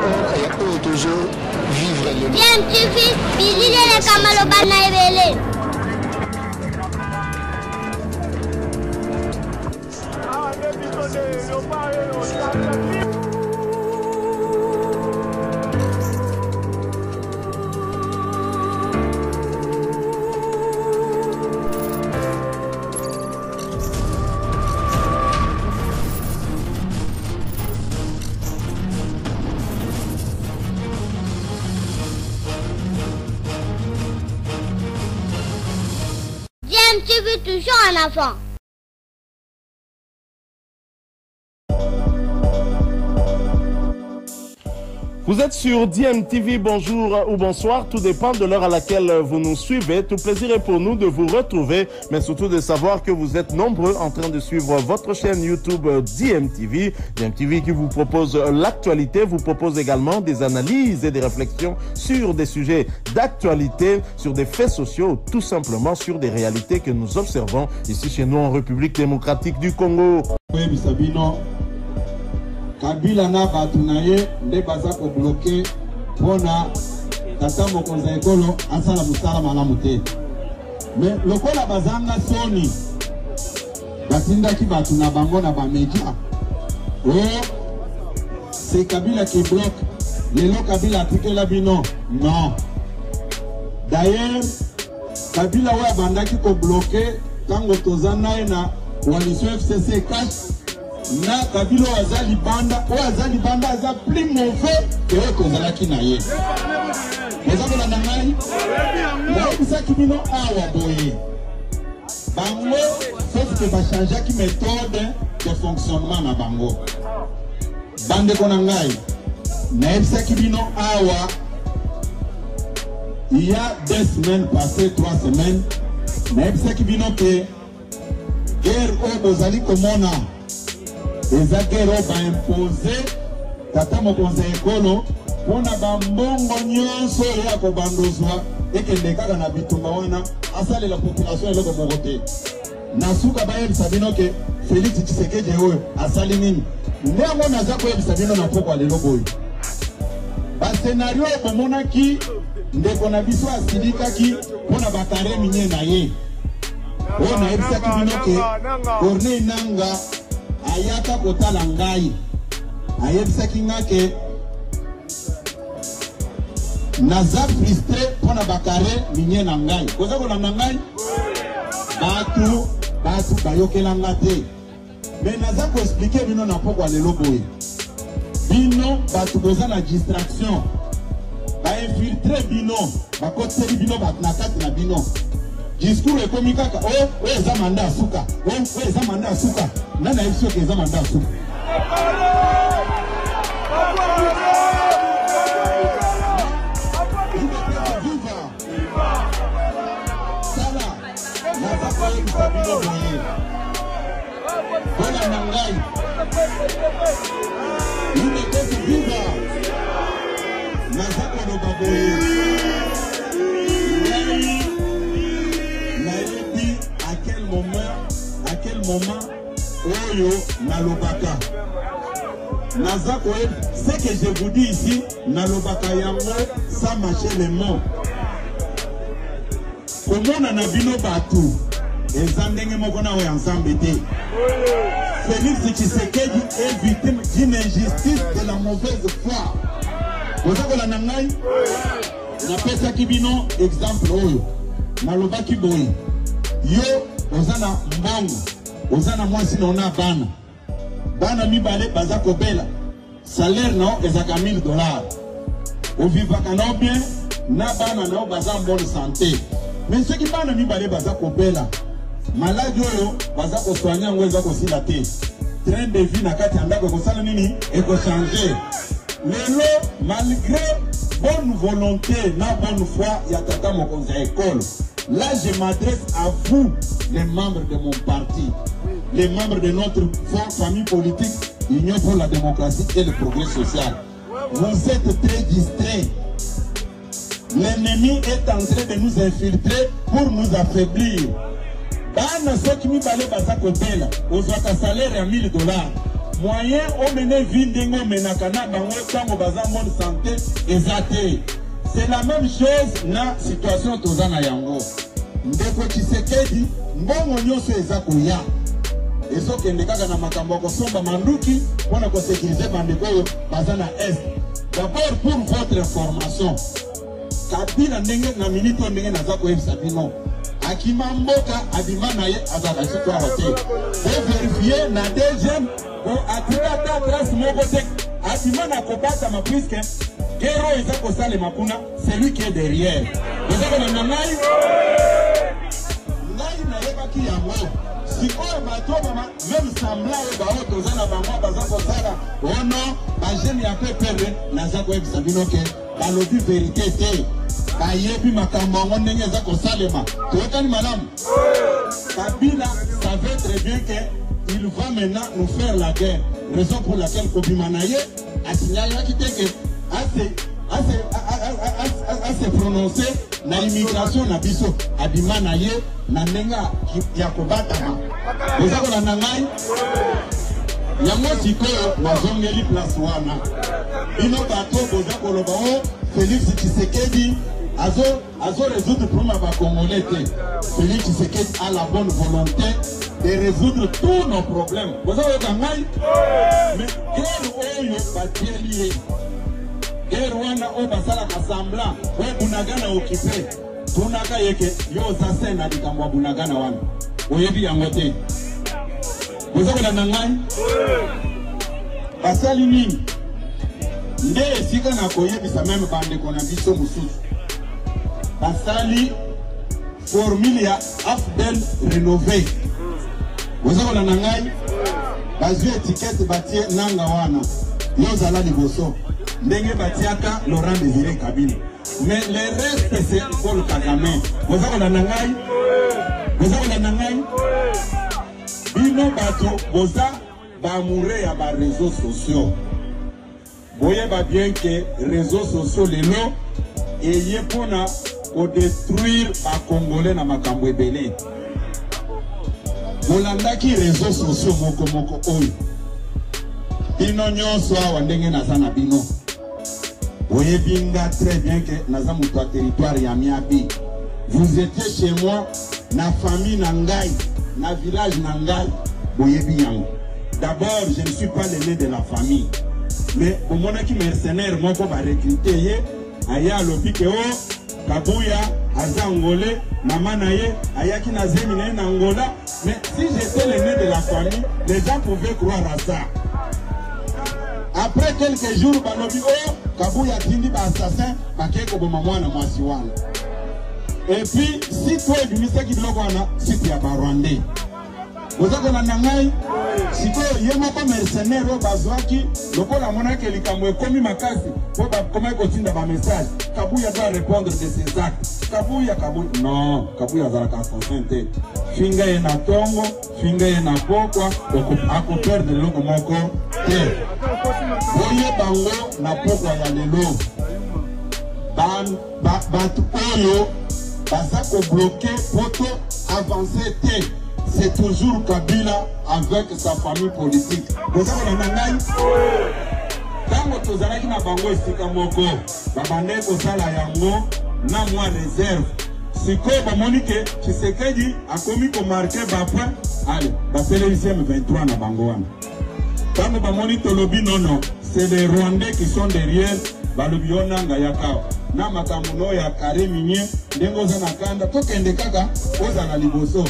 rapport ya oyo tozo vivre lelo. DMTV, bilili eleka maloba na ebele. DMTV toujours en avant. Vous êtes sur DMTV, bonjour ou bonsoir, tout dépend de l'heure à laquelle vous nous suivez. Tout plaisir est pour nous de vous retrouver, mais surtout de savoir que vous êtes nombreux en train de suivre votre chaîne YouTube DMTV. DMTV qui vous propose l'actualité, vous propose également des analyses et des réflexions sur des sujets d'actualité, sur des faits sociaux, tout simplement sur des réalités que nous observons ici chez nous en République démocratique du Congo. Koyebisa bino Kabila na bato na ye nde baza kobloke mpona tata mokonzi ya ekolo asala mosala malamu te. Me lokola bazanga soni, batindaki bato na bango na bamedia o oh, c'est Kabila qui bloque. Lelo Kabila atikela bino non. D'ailleurs Kabila oyo abandaki kobloke ntango toza naye na coalition FCC 4 na Kabila oyo aza libanda, oyo aza libanda aza plus mauvais que oyo tozalaki na ye. Boza kolanda ngai? Nayebisaki bino awa boye, bango sauf que bachangeaki méthode de fonctionnement na bango. Bandeko na ngai, nayebisaki bino awa il y a 2 semaines passées, 3 semaines, nayebisaki bino ke guerre oyo bozali komona eza guerre oyo baimpose tata mokonzi ya ekolo mpona bambongo nyonso oyo ya kobandozwa ekende kaka na bitumba wana, asalela population eloko moko te. Na suka bayebisa bino ke Félix Tshisekedi oyo asali nini. Nde yango naza koyebisa bino na pokwa lelo boye, bascenario oyo bomonaki ndeko na biso asilikaki mpo na bacarrés miniers na ye, oyo nayebisaki bino ke Corneille Nanga ayaka kotala ngai, ayebisaki nga ke naza frustré mpo na bacarrés miniers na ngai. Koza kolanda ngai? Bato bayokelanga te, me naza koexpliquer bino na pokwa lelo boye. Bino bato boza na distraction, bainfiltre bino, bakotiseli bino bato na kati na bino. Discours ekomi kaka oyo oyo eza mandat ya suka, oyo oyo eza mandat ya suka. Nani ayebi soki eza mandat ya suka? Viva! Tala, naza koyebisa bino boye, bolanda ngai. UDPS viva! Naza koloba boye, ngai nayebi à quel moment, à quel moment oyo nalobaka. Naza koyeba ce que je vous dis ici, nalobaka yango sans mâcher les mots. Komona na bino bato eza ndenge moko na oyo ya Nzambe te. Félix Tshisekedi est victime d'une injustice, de la mauvaise foi. Boza kolanda ngai? Napesaki bino exemple oyo, nalobaki boye: yo oza na mbongo, oza na mwasi na ona bana, bana mibale baza kobela, salaire na yo ezalaka 1000 $, ovivaka na yo bien na bana na yo, baza en bonne santé. Mais soki bana mibale baza kobela maladie oyo baza kosoigner yango eza kosila te, train de vie na kati ya ndako ekosala nini? Ekochange. Lelo, malgré bonne volonté na bonne foi ya tata mokonzi ya ekolo, là je m'adresse à vous, les membres de mon parti, les membres de notre famille politique Union pour la démocratie et le progrès social, vous êtes très distraits. L'ennemi est en train de nous infiltrer pour nous affaiblir. Bana soki mibale baza kobela, ozwaka salaire ya 1000 $. Moyen omene vie ndenge omenaka na bango ntango baza en bonne santé eza te. C'est la même chose na situation toza na yango. Ndeko Tshisekedi, mbongo nyonso eza koya ezokende kaka na makambo ya kosomba manduki mpo na kosekirize bandeko oyo baza na est. D'abord, pour votre information, Kabila ndenge na minute oyo ndenge naza koyebisa bino, akima mboka, abima na ye, azalaka lisusu awa te. Boverifie na DGM po atika ata trace moko te, abima na kobatama, puisque guerre oyo eza kosalema kuna, c'est lui qui est derrière. Boza kolanda ngai? Ngai nayebaki yango. Sikoyo bato bama meme semblant oyo baoyo toza na bango baza kosala ono bajeune ya PPRD, naza koyebisa bino ke balobi verite te, bayebi makambo yango ndenge eza kosalema. Toyokani malamu? Kabila savait très bien que il va maintenant nous faire la guerre, raison pour laquelle kobima na ye asignalaki te ke ase prononcer na immigration na biso. Abima na ye na ndenge ya kobatama. Boza kolanda ngai? Yango sikoyo nazongeli place wana. Bino bato boza koloba o Félix Tshisekedi azo azo résoudre problème ya bacongolais te. Félix Tshisekedi a la bonne volonté de résoudre tous nos problèmes. Boza koyoka ngai? Mais guerre oyo batieli ye, guerre wana oyo basalaka semblant oyo Bunagana occupé, tunaka ye ke yo oza se na likambo ya Bunagana wana, oyebi yango te. Boza kolanda ngai? Basali nini? Nde esika na koyebisa meme bandeko na biso mosusu, basali formule ya AFDL rénové. Boza kolanda ngai? Bazwi etikete, batie nanga wana, yo ozala liboso ndenge batiaka Laurent Désiré Kabila, mais le reste, c'est Paul Kagame. Boza kolanda ngai? Boza kolanda ngai? Bino bato boza baamoureux ya baréseaux sociaux, boyeba bien ke réseaux sociaux lelo eye mpona kodétruire bacongolais na makambo ebele. Bolandaki réseaux sociaux moko moko oyo bino nyonso awa ndenge naza na bino, boyebi nga très bien ke naza moto ya territoire ya Miabi. Vous étiez chez moi, na famille na ngai, na village na ngai, boyebi yango. D'abord, je ne suis pas l'aîné de la famille, mais bomonaki mercenaire moko barecrute ye, aye alobi ke o Kabuya aza angolais, mama na ye ayaki na zemi na ye na Angola. Mais si j'étais l'aîné de la famille, les gens pouvaient croire à ça. Après quelques jours, balobi o Kabuya atindi baassassin, bakei koboma mwana mwasi wana. Et puis site oyo ebimisaki biloko wana, site ya barwandais. Boza kolanda ngai? Sikoyo ye moko mercenaire oyo bazwaki, lokola amonaki likambo ekomi makasi mpo bakomaki kotinda bamessage, Kabuya doit répondre de ses actes, Kabuya, Kabuya, non, Kabuya azalaka assassin te. Finga ye na ntongo, finga ye na pokwa, akoperdre eloko moko te. Boyeba ngo na pokwa ya lelo, bato oyo baza kobloquer po to avance te, c'est toujours Kabila avec sa famille politique. Boza kolanda ngai? Ntango tozalaki na bango esika moko, babandaki kosala yango na mwa réserve. Sikoyo bamoni ke Tshisekedi akomi komarquer bapoint, ale batelemisi M23 na bango wana. Ntango bamoni tolobi nono, c'est les Rwandais qui sont derrière, balobi yo nanga yaka na makambo no ya carré minier, ndenge oza na kanda, tokende kaka ozala liboso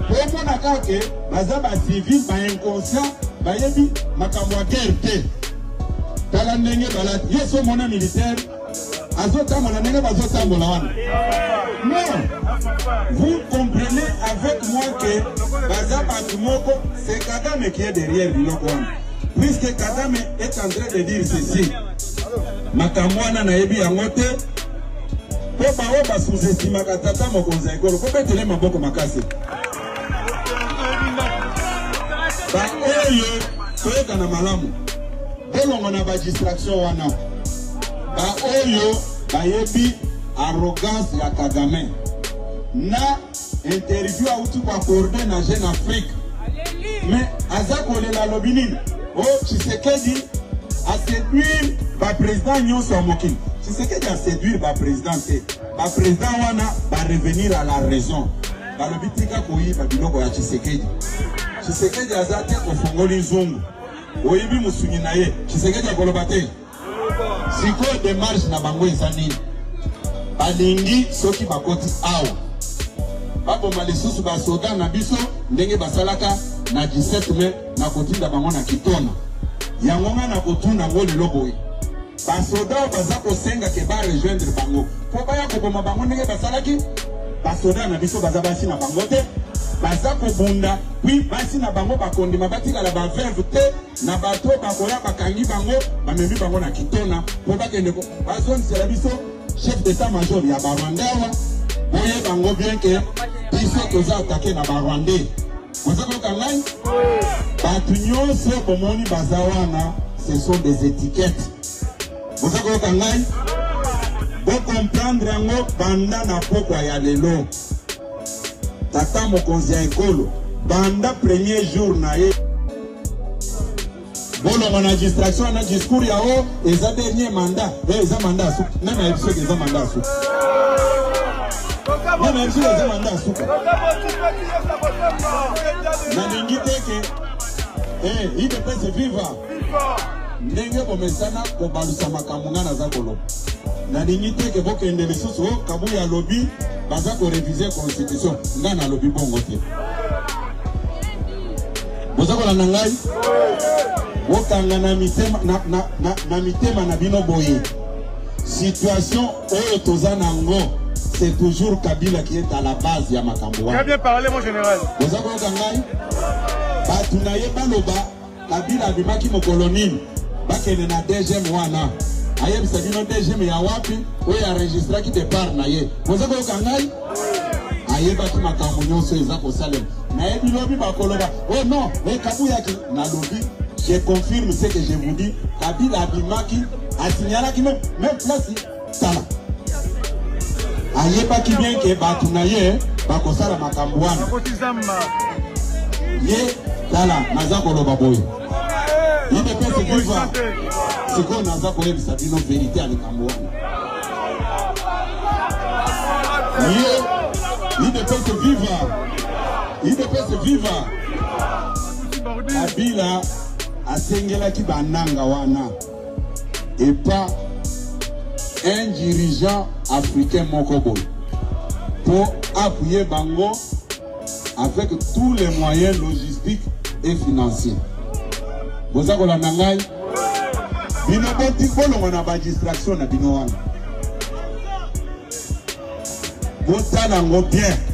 po omona kaka ke baza bacivil, bainconscient, bayebi makambo ya guerre te. Tala ndenge balati, yo so omona militaire azotambola ndenge bazotambola wana? Non, vous comprenez avec moi que baza bato moko, c'est Kagame qui est derrière biloko wana, puisque Kagame est en train de dire ceci: makambo wana nayebi yango te. Mpo bango basous-estimaka tata mokonzi ya ekolo, kobetele maboko makasi. Baoyo toyokana malamu, bolongo na badistraction wana. Baoyo bayebi arrogance ya Kagame na interview auti koaccorder na Jeune Afrique, mais aza kolela, alobi nini? O oh, Tshisekedi a séduire ba président nyonso ya mokili. Tshisekedi a séduire ba président te. Ba président wana ba revenir à la raison. Balobi tika koyiba biloko ya Tshisekedi. Tshisekedi aza te ofongoli nzungu. Oyibi musunyi na ye. Tshisekedi akoloba te. Sikoyo demarche na bango eza nini? Balingi soki bakoti awa baboma lisusu basoda na biso ndenge basalaka na 17 mai na kotinda bango na Kitona. Yango nga na kotuna yango lelo boye, basoda oyo baza kosenga ke ba rejoindre bango mpo baya koboma bango ndenge basalaki basoda na biso, baza basi na bango te, baza kobunda puis basi na bango bakondima batikala ba veuve te. Na bato oyo bakoya bakangi bango bamemi bango na Kitona mpo bakende bazongisela biso chef d'état major ya ba Rwandais awa. Boyeba yango bien ke biso toza atake na ba Rwandais. Boza koyoka ngai? Bato nyonso bomoni baza wana, ce sont des étiquettes. Boza koyoka ngai? Bocomprendre yango banda na pokwa ya lelo. Tata mokonzi ya ekolo banda premier jour na ye bolongo na distraction na discours ya o oh, eza dernier mandat eh, eza mandat ya suka nani ayebi soki eza mandat ya suka nani ayebi soki eza mandat ya suka nalingi te ke eh, idps viva ndenge bomesana kobalusa makambo ngai naza koloba nalingi te ke bokende lisusu o oh, kabuya alobi baza korevise constitution ngai nalobi bongo te boza kolanda ngai bokanga na mitema na, na, na, na mitema na bino boye situation oyo toza nango c'est toujours Kabila qui est à la base ya makambo wana. Bien parlé mon général. Boza koyoka ngai bato na ye baloba Kabila abimaki mokolo nini? Bakende na DGM wana ayebisa bino DGM ya wapi oyo enregistraki depart na ye. Boza koyoka ngai? Ayebaki makambo nyonso eza kosalema. Nayebi lobi bakoloba oh non, eh, Kabuyaki nalobi je confirme ce que je vous dis, Kabila abimaki asignalaki même même place tala ayebaki bien ke bato na ye bakosala makambo wana ye tala naza koloba boye idps viva sikoyo naza koyebisa bino verite ya likambo wana ye idps viva idps viva kabila asengelaki bananga wana epa un dirigeant africain moko boye mpo appuyer bango avec tous les moyens logistiques et financiers. Boza kolanda ngai? Bino boti bolongwa na ba distraction na bino wana. Botala yango bien.